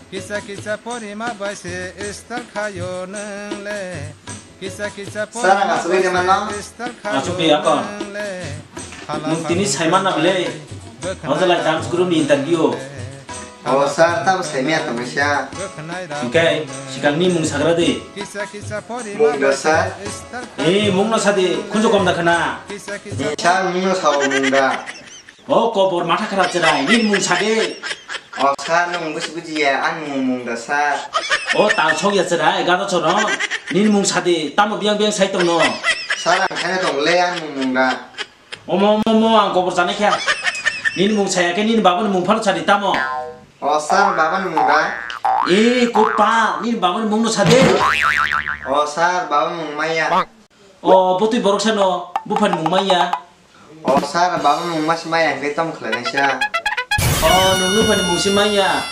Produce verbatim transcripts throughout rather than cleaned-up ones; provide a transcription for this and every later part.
Kisa kisa porima bai se style khayo nwng le. Kisa kisa Sara porima aswk bai se mano? Style khayo Aswk ya ko? Nwng le. Nwng tini saimana bwle? Ojalai dance group ni interview. O sir, tamo saimaya tongmisa. Hingke sikangni mung sagra di. Mung da sir? Eh, mung no sadi, khunju kom da khana. Eh, sir, mung no sao mung da. O kobor matha khara cherai, nini mung sadi. O sir, nwng busi bujiya, ang mung mung da sir. O tal sok ya cherai, gado choro. Nini mung sadi, tamo biang biang sai tongno. Sir, ang saina tong le, ang mung mung da. Omo, omo, omo, ang kobor chanai kha. Nini mung saya khe nini baba ni mung phano sadi tamo. O sir, baba ni mung da? Eh, kopa, nini baba ni mung no sadi. O sir, baba mung maya. O, botwi borok sano, bupha ni mung maya. O sir, baba mung masi maya hingke tamo khlai nai sa. O, nung bupha ni mung si maya.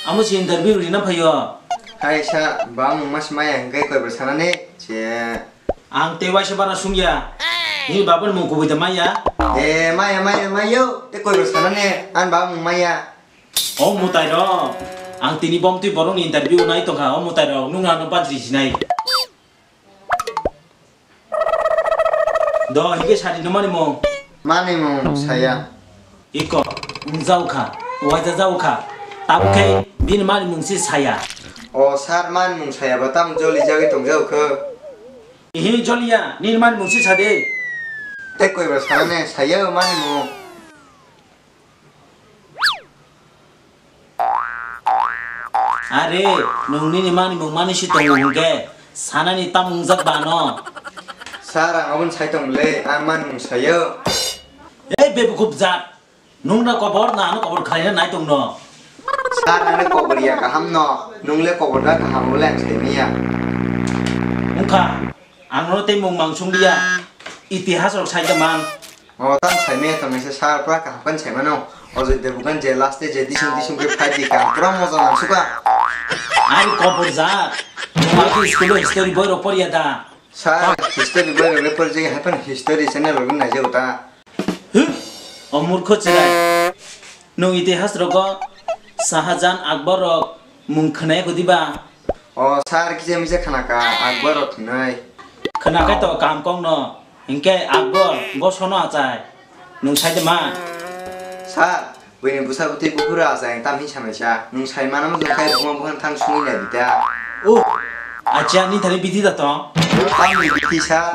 Amo si interview rina phaio. Hai sir, baba mung masi maya hingke koi bwsana ni se. Ang tei waisa bana sungya. Ni babani mung kubui da maya? Eh, maya, maya, mayo. Te koi bwsana ne, an baba mung maya. O mutai rok. Ang tini bomtwi borokni interview nai tongkha. O mutai rok, nung ano bajri sinai. Do, hige sadi no mani mung. Mani mung, saya. Iko, wng jao kha, waisa jao kha. Tabuk khe bini mani mung se saya. O sir, mani mung saya ba tamo joli jagwi tong jao kho. Ihi joliya, nini mani mung se sa de. Te koi ba sana ne, saya mani mung. Are, nwng nini mani mung mani si tongo hwnkhe, sanani tamo wngjak ba no? Sir, ang aboni sai tong le, ang mani mung sayo. Ei bebukhup jat, nwng na kobor, na ano kobor khlaina nai tong no? Sir, ang le kobor ya kaham no, nwng le kobor da kaham, bo le ang sai manya. Wngkha, ang no tei mung mangsung liya, itihas rok sai da man. O, tam saimaya tongmisa sir, pura kaham khe saimano. O je Debugan je last day je disung disung khe fight di kha, pura moja nang suka. Ari kobor jat. Nwng agi school o history boi rok porya da? Sir, history boi rok le porjai, haphano history channel rok naijao ta. Huh? O murkho chirai. Nwng itihas rogo Sahajan Akbar rok mung khwnai kho diba? O sir, kisa misa khna kha, Akbar rok thwngnai. Khna khe to kam kok no. Hinkhe Akbar, bo sono achai. Nwng sai de ma? Sir, buini bwsa bwtwi buphuru achai, tam hin samai sa. Nwng sai mano wngkha khe buma buhan thang sungwi nai di ta. O, acha, ni thani bithi da tong? Tamni bithi sir?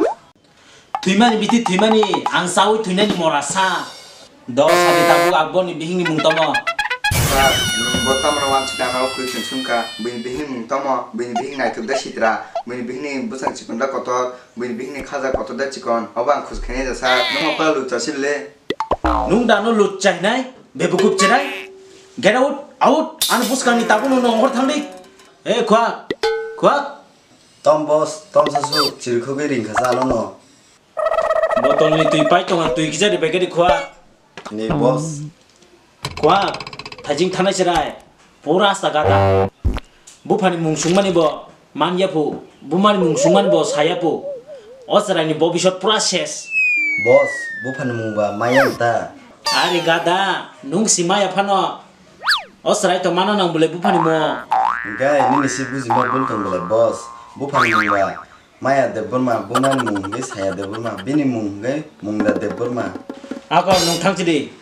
Thwimani bithi thwimani, ang chaui thwinani mora sa. Do sadi tabuk Akborni bihikni mung tamo? Sir, nwng bo tamno wansukha, ano question sungkha, buini bihikni mung tamo? Buini bihik naithok da sitra, buini bihikni bwsang chikon da kotor, buini bihikni khaja kotor da chikon, obo ang khus khainai da sir, nwng okha lucha sibile. Nwng da no lucha hinai, bebukhup chinai? Get out, out, ano bwskangni tabukno nwng hor thangdi. Hey, khwak, khwak. Tom boss, tom sasu, chirikhogwi ringkha sa ano no. Botolni twi pai tongo, twi kisa ri paikhe ri khwak. Ni boss. Khwak, thaijing thanai chwrai. Pura asta gada. Buphani mung sungmani bo manya phu, bumani mung sungmani bo saya phu. O chwraini bobisot pura ses. Boss, buphani mung ba maya ta. Ari gada, nwng si maya phano. O chwrai to mano nang bwle buphani mung. Hingkhe nini si bujima bul tong bwle boss. Buphani mung ba Maya Debbarma, bumani mung hwnkhe Saya Debbarma, bini mung hwnkhe Mungda Debbarma. Ako nwng thang chidi.